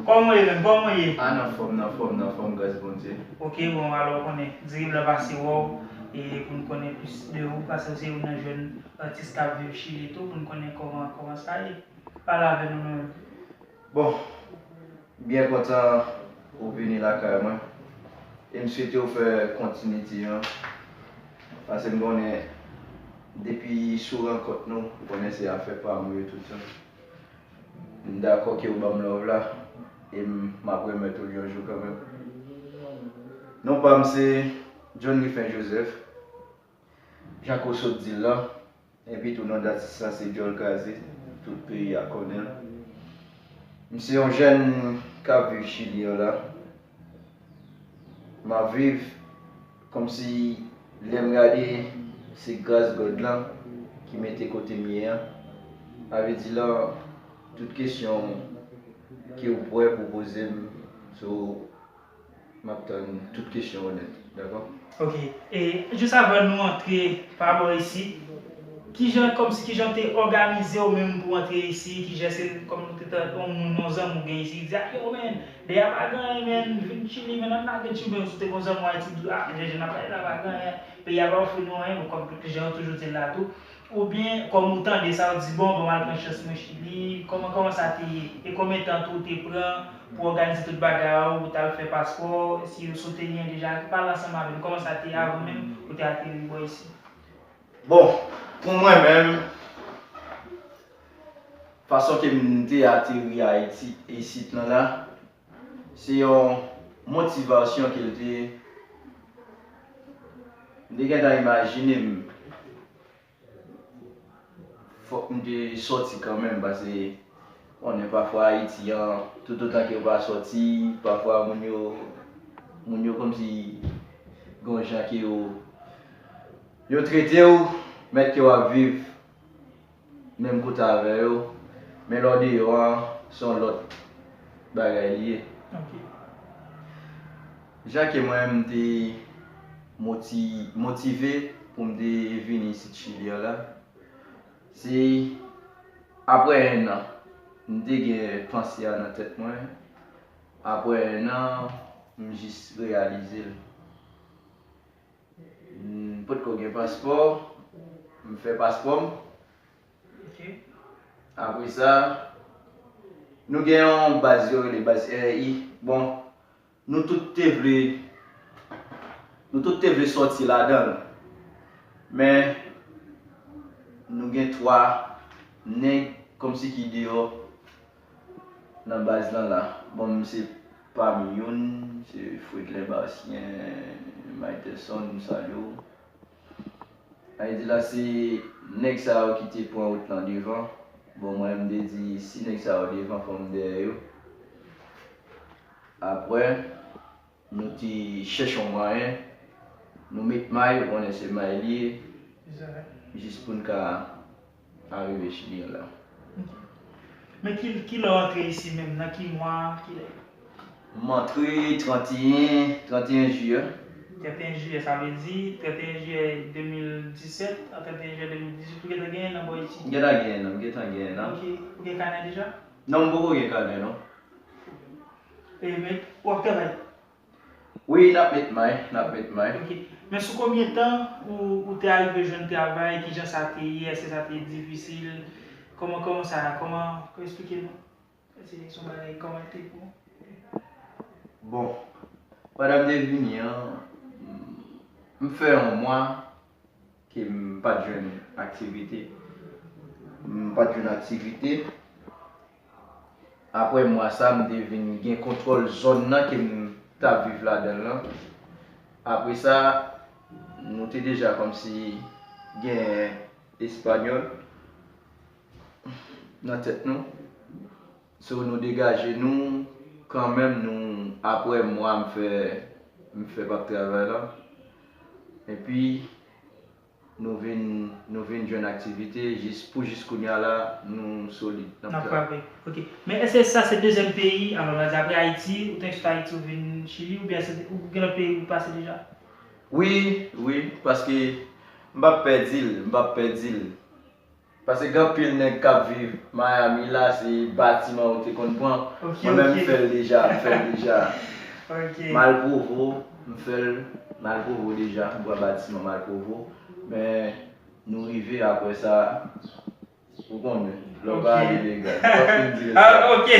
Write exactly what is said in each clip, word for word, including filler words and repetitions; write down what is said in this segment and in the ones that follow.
Kòman w ye menm? Kòman w ye? A, nan fòm, nan fòm, nan fòm, gras Bondye. Ok, bon, alò w konnen, dirib la pase wè w, e pou n konnen plis de ou, paske w se youn nan jèn atis k ap viv Chili tou, pou n konnen kòman, kòman sa ye. Pale avè nou menm. Bon, byen kontan ou vini lakay mwen. E m swete w fè kontinite an. Paske m konnen depi sou rankont nou, ou konnen se afè pa m ou ye toutan. M dakò ke ou ban m love la, e m ap remèt ou l yon jou kanmenm. Non pa m se John Griffin Joseph, jan ke w sot di l lan, epi tou non datis la se Djòl Kraze, tout peyi a konnen l. M se yon jèn k ap viv Chili an la. M ap viv kòmsi lè m gade se gras God lan ki mete kote m ye an. Sa vle di lan, tout kesyon ke w pwè pou poze m, so, m ap tann tout kesyon w nèt, dakò? Ok. E jis avan nou antre pa bò isit, kijan, kòmsi kijan w te òganize w menm pou w antre isit, kijan se kòm nou te tann yon moun, yon zanmi w gen isit, ki di, ah, yo, men, dèyè pa gen anyen, men, vin Chili, men, ann lage Chili, men, si w te gen yon zanmi w Ayiti, di, ah, jan jan n ap pale la, pa gen anyen, peyi a pa ofri nou anyen, bon, kòm tout jan yo toujou di l la tou. Oubyen, kòm ou tande sa, ou di, bon, bon, m al pran chans mwen Chili, kòman, kòman sa te ye? E konbyen tan tou te pran pou òganize tout bagay ou, ou t al fè paspò, si, si w te genyen deja, pale ansanm avè m, kòman sa te ye avan menm ou te ateri bò isit? Bon, pou mwen menm, fason ke m te ateri Ayiti, isit lan la, se yon motivasyon ke l te, m te gentan imajine m fòk m te sòti kanmenm, paske konnen pafwa Ayiti an, toutotan ke w pa sòti, pafwa moun yo, moun yo kòmsi gen yon jan ke yo, yo trete w, mèt ke w ap viv menm kote avè yo, men lè w deyò an, se yon lòt bagay li ye. Ok. Jan ke mwen menm m te moti-, motive pou m te vini isit Chili an la, se apre en an, m te gen panse a nan tèt mwen. Apre en an, m jis reyalize l. M potko gen paspò, m fè paspò m. Ok. Apre sa, nou gen yon baz yo rele baz R I. Bon, nou tout te vle, nou tout te vle sòti ladan l. Men, nou gen twa nèg kòmsi ki deyò nan baz lan la. Bon, m se pami youn, se Fredlin Bastien, Mayterson, m salye w. Sa vle di la se nèg sa yo ki te pran wout lan devan. Bon, mwen m te di si nèg sa yo devan, fò m dèyè yo. Apre, nou te chèche yon mwayen, nou met may, ou konnen se may li ye, jis pou n ka arive Chili an la. Men ki, kilè w antre isi menm? Nan ki mwa? Kilè? M antre tranteyen, tranteyen jiyè. Tranteyen jiyè, sa vle di tranteyen jiyè de mil disèt a tranteyen jiyè de mil dizuit, ou gentan gen en an bò isi? M gentan gen en an, m gentan gen en an. Ok, ou gen kanè deja? Non, m poko gen kanè, non. E, men, w ap travay? Wi, n ap met may, n ap met may. Ok. Men sou konbyen tan ou, ou te arive jwenn travay? Kijan sa te ye? Èske sa te difisil? Kòman, kòman sa, kòman, kòman, eksplike nou? Èske se yon bagay, kòman l te ye pou ou? Bon, pandan m te vini an, m fè yon mwa ke m pa t jwenn aktivite. M pa t jwenn aktivite. Apre mwa sa, m te vin gen kontwòl zòn nan ke m t ap viv ladan l lan. Apre sa, nou te deja kòmsi gen espanyòl nan tèt nou. So, nou degaje nou kanmenm, nou, apre mwa m fè, m fè p ap travay la. Epi, nou vin, nou vin jwenn aktivite, jis, pou jis kounye a la, nou solid, n ap travay. Ok. Men èske sa se dezyèm peyi, alò, n a di apre Ayiti, ou te sot Ayiti, ou vin Chili, oubyen se, ou gen lòt peyi ou pase deja? Wi, wi, paske m p ap pè di l, m p ap pè di l. Paske gen anpil nèg k ap viv Miami la, se batiman yo te konn pran. Ok, mwen menm, ok. M fè l deja, m fè l deja. Ok. M al Provo, m fè l, m al Provo deja, m pran batiman, m al Provo. Men, nou rive apre sa, ou konnen, lè w pa ale legal, m p ap fin di res la. Ah, ok.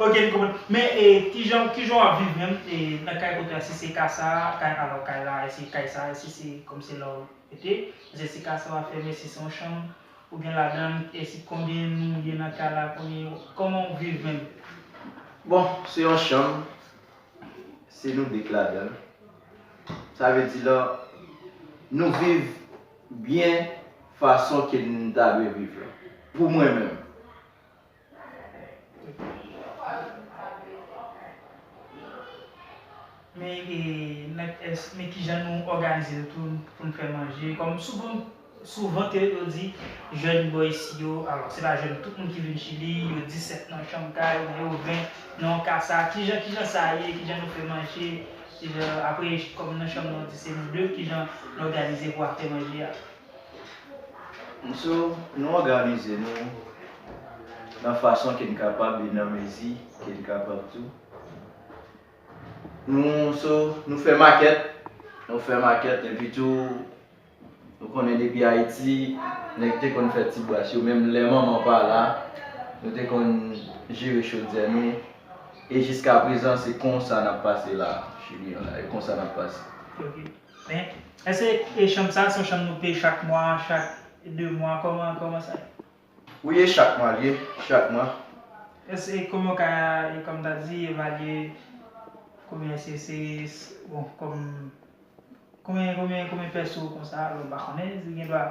Ok, m konprann. Men, e, kijan, kijan w ap viv menm, e, nan kay kote a, si se ka sa, kay, alò, kay la, si se kay sa, si se kòm se lè w rete, èske se ka sa w ap fèmen, si se yon chanm, ou gen ladan l, èske konbyen moun ye nan kay la, konbyen, kòman w viv menm? Bon, se yon chanm, se nou de k ladan l. Sa vle di la, nou viv byen fason ke n ta dwe viv la. Pou mwen menm. Men, e, nan, èske, men kijan nou òganize nou tou pou n fè manje? Kòm souvan, souvan ke yo di, jèn bò isi yo, alò, se pa jèn, tout moun ki vin Chili, yo disèt nan chanm kay, oubyen yo ven nan yon kasa. Kijan, kijan sa ye? Kijan nou fè manje? Kijan, apre, kòm nan chanm nan, di se nou de, kijan nou òganize pou ap fè manje a? So, nou òganize nou nan fason ke n kapab e nan mezi ke n kapab tou. Nou, so, nou fè makèt, nou fè makèt, epi tou, nou konnen depi Ayiti, nèg te konn fè ti bras yo, menm lè manman pa la, nou te konn jere chodyè nou, e jiska prezan, se konsa n ap pase la, Chili an la, e konsa n ap pase. Ok. Men, èske, e, chanm sa, se yon chanm nou peye chak mwa, chak de mwa, kòman, kòman sa ye? Wi, e chak mwa l ye, chak mwa. Èske, e, kòman w ka, e, kòm w ta di, evalye konbyen se, se, bon, kòm, konbyen, konbyen, konbyen pèso konsa, alò, m pa konnen, si gen dwa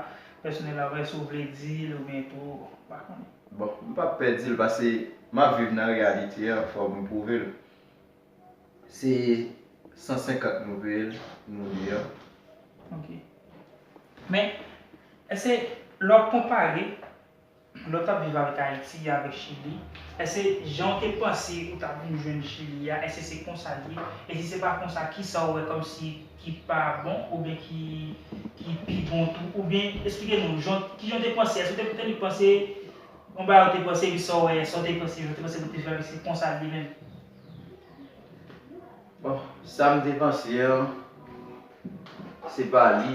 pèsonèl la, èske w vle di l, oubyen tou, m pa konnen. Bon, m p ap pè di l, paske m ap viv nan reyalite an, fò m pwouve l. Se san senkant nou peye l, nou de an. Ok. Men, èske lè w ap konpare, lè w t ap viv avèk Ayiti, avèk Chili, èske jan w te panse ou t ap vin jwenn Chili a, èske se konsa l ye? E si se pa konsa, kisa w wè kòmsi ki pa bon, oubyen ki, ki pi bon tou? Oubyen, eksplike nou, jan, kijan w te panse? Èske w te, te panse, yon bagay ou te panse, epi sa w wè, sa w te panse, jan w te panse pou w te viv avèk, se konsa l ye menm? Bon, sa m te panse an, se pa li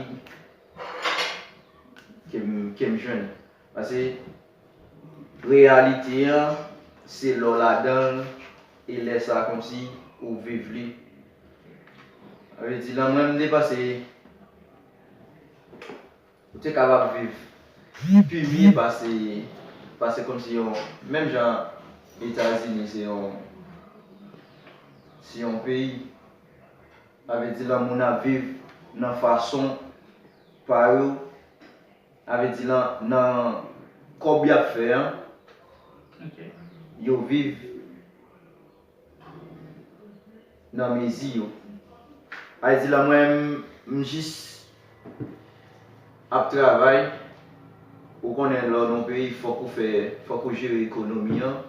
ke m, ke m jwenn. Paske reyalite an, se lè w ladan l, e lè sa kòmsi ou viv li. Sa vle di, lan mwen, m te panse ou te kapab viv pi byen pase, pase kòmsi yon, menm jan Etazini se yon, se yon peyi. Sa vle di lan moun ap viv nan fason pa yo. Sa vle di lan, nan kòb y ap fè an, ok, yo viv nan mezi yo. Sa vle di lan mwen, m, m jis ap travay. Ou konnen lè w nan yon peyi, fòk ou fè, fòk ou jere ekonomi an.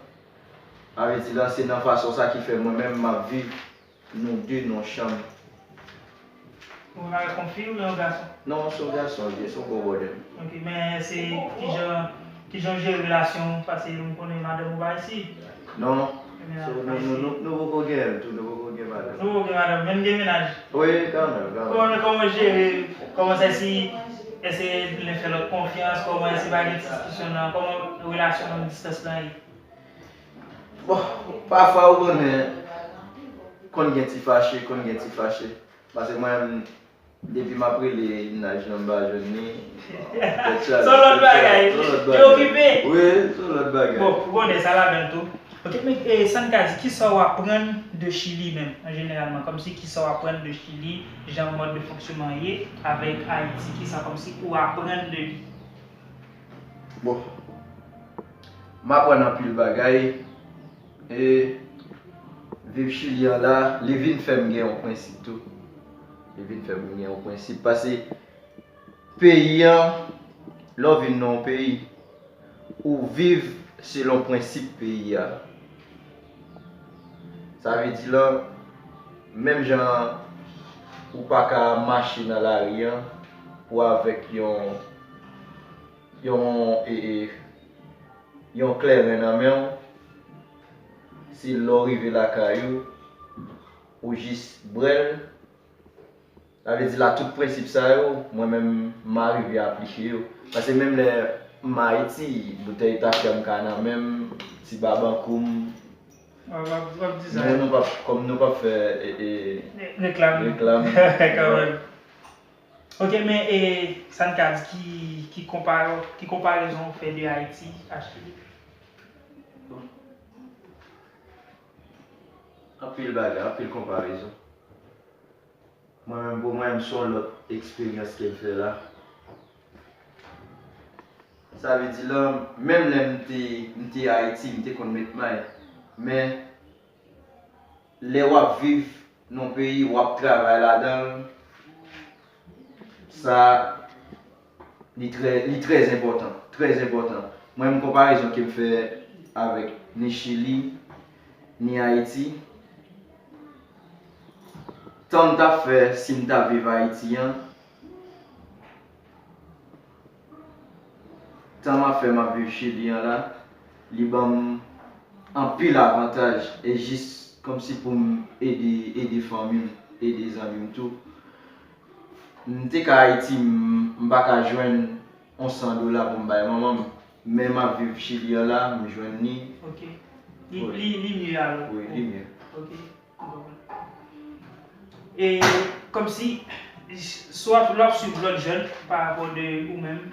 Sa vle di lan se nan fason sa ki fè mwen menm m ap viv nou de nan yon chanm. Ou avèk yon fi oubyen yon gason? Non, se yon gason, se yon gwo bòdèl. Ok, men se kijan, kijan w jere relasyon w, paske m konnen madanm ou pa isi. Non. So, nou, nou, nou, nou poko gen l tou, nou poko gen madanm. Nou poko gen madanm, men m gen mennaj. Wi, kanmenm, kanmenm. Kòman, kòman w jere, kòman sa si, èske l fè lòt konfyans, kòman èske pa gen ti diskisyon nan, kòman relasyon long distans lan ye? Bon, pafwa ou konnen, konn gen ti fache, konn gen ti fache. Paske mwen, depi m ap rele mennaj lan m pa jwenn li. Se yon lòt bagay. Se yon lòt bagay. Li okipe. Wi, se yon lòt bagay. Bon, ou konnen sa ladan l tou. Ok, men, e, sa n ka di, kisa w aprann de Chili menm, an jeneralman? Kòmsi kisa w aprann de Chili, jan mòd de fonksyonman ye, avèk Ayiti, kisa kòmsi ou aprann de li? Bon, m aprann anpil bagay. E viv Chili an la, li vin fè m gen yon prensip tou. Li vin fè m gen yon prensip. Paske peyi an, lè w vin nan yon peyi, ou viv selon prensip peyi a. Sa vle di lan, menm jan ou pa ka mache nan lari an pou avèk yon yon, e, e, yon kleren nan men w, se lè w rive lakay ou, ou jis bwè l, sa vle di la tout prensip sa yo, mwen menm m arive aplike yo. Paske menm lè m Ayiti, boutèy tafya m ka nan men m, ti babankou m, W ap, w ap, w ap di sa. Nou, nou p ap, kòm nou p ap fè, e, e, Re-, reklam. Reklam. Kanmenm. Ok, men, e, sa n ka di ki, ki konpa-, ki konparezon w fè de Ayiti a Chili? Bon. Anpil bagay, anpil konparezon. Mwen menm, pou mwen, m se yon lòt eksperyans ke m fè la. Sa vle di la, menm lè m te, m te Ayiti, m te konn met may. Men, lè w ap viv nan yon peyi, w ap travay ladan l, sa, li trè, li trè enpòtan, trè enpòtan. Mwen menm, konparezon ke m fè avèk ni Chili, ni Ayiti, tan m t ap fè si m t ap viv Ayiti an, tan m ap fè m ap viv Chili an la, li ban m anpil avantaj, e jis kòmsi pou m ede, ede fanmi m, ede zanmi m tou. M te ka Ayiti, m, m pa ka jwenn yon san dola pou m bay manman m, men m ap viv Chili an la, m jwenn li. Ok. Li, wi, li, li mye alò? Wi, li mye. Ok. E kòmsi, si w ap, lè w ap swiv lòt jèn pa rapò de ou menm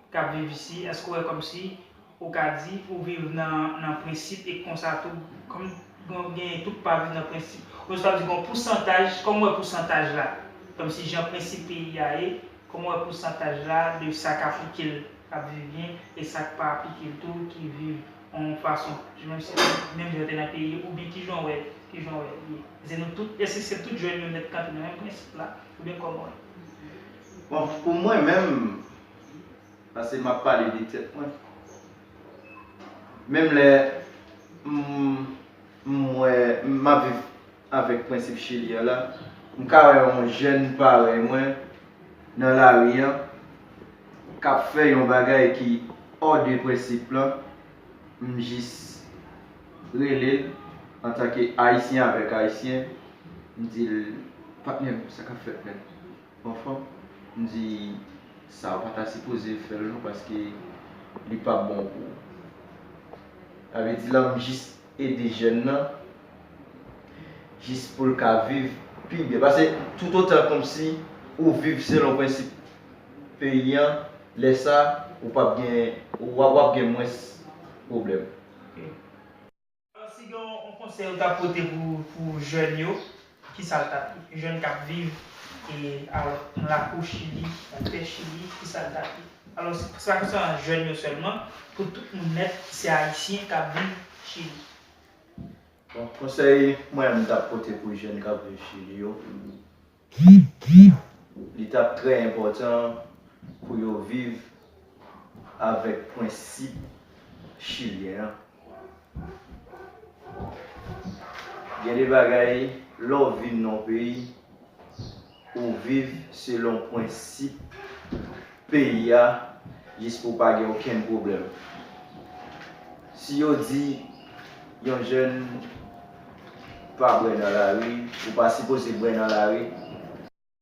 k ap viv isi, èske w wè kòmsi ou ka di ou viv nan, nan prensip e konsa tou, kòm gen, gen tout pa viv nan prensip. Ou sa di gen yon pousantaj, kòman w wè pousantaj la? Kòmsi jan prensip peyi a ye, kòman w wè pousantaj la de sa k aplike l, k ap viv byen, e sa k pa aplike l tou, ki viv yon fason, menm si, menm jan te nan peyi, oubyen kijan w wè, kijan w wè li ye? Se nou tout, èske se tout jèn yo nèt kanpe nan menm prensip la, oubyen kòman w wè? Bon, pou mwen menm, paske m ap pale de tèt mwen, menm lè m, m wè, m ap viv avèk prensip Chili an la, m ka wè yon jèn parèy mwen nan lari an k ap fè yon bagay ki hors de prensip lan, m jis rele l antanke Ayisyen avèk Ayisyen, m di l, patnè m, sa k ap fèt menm? Anfen, m di, sa w pa ta sipoze fè l non, paske li p ap bon pou ou. Sa vle di la, m jis ede jèn nan, jis pou l ka viv pi byen. Paske toutotan kòmsi ou viv selon prensip peyi an, lè sa, ou p ap gen, w ap, w ap gen mwens pwoblèm. Ok. Alò, si gen yon, yon konsèy ou ta pote pou, pou jèn yo, ki sa l t ap ye? Jèn k ap viv, e, alò, nan lakou Chili, nan tè Chili, ki sa l t ap ye? Alò, se, se pa konsènan jèn yo sèlman, pou tout moun nèt, se Ayisyen k ap viv Chili. Bon, konsèy mwen menm m t ap pote pou jèn k ap viv Chili yo, li t ap trè enpòtan pou yo viv avèk prensip chilyen an. Gen de bagay, lè w vin nan yon peyi, ou viv selon prensip peyi a, jis pou w pa gen okenn pwoblèm. Si yo di yon jèn pa bwè nan lari, ou pa sipoze bwè nan lari.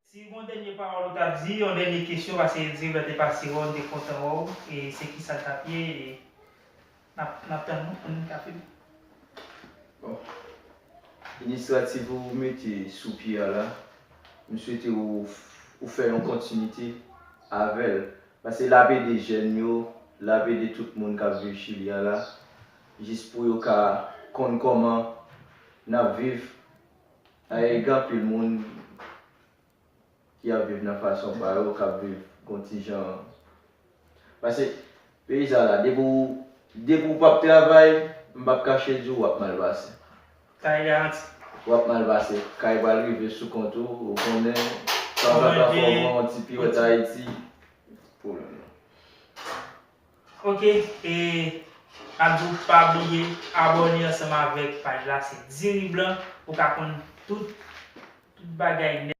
Si gon dènye pawòl ou t ap di, yon dènye kesyon, paske direktè te pase wè w, nou te kontan wè w, e se ki sa l t ap ye, e n ap, n ap tann ou, ann ka fini. Bon. Inisyativ ou mete sou pye a la, m swete ou, ou fè yon kontinite avè l. Paske l ap ede jèn yo, l ap ede tout moun k ap viv Chili a la, jis pou yo ka konn kòman n ap viv. Gen anpil moun ki ap viv nan fason pa yo, k ap viv gon ti jan. Paske peyi sa la, depi w, depi w p ap travay, m p ap kache di w, w ap mal pase. Sa e garanti. W ap mal pase. Kay pral rive sou kont ou, ou konnen, tanzantan fò w pran yon ti piwèt Ayiti. Pwoblèm nan. Ok, e n ap di w pa bliye abòne ansanm avèk paj la, se Diri Blan, pou w ka konn tout, tout bagay nèt.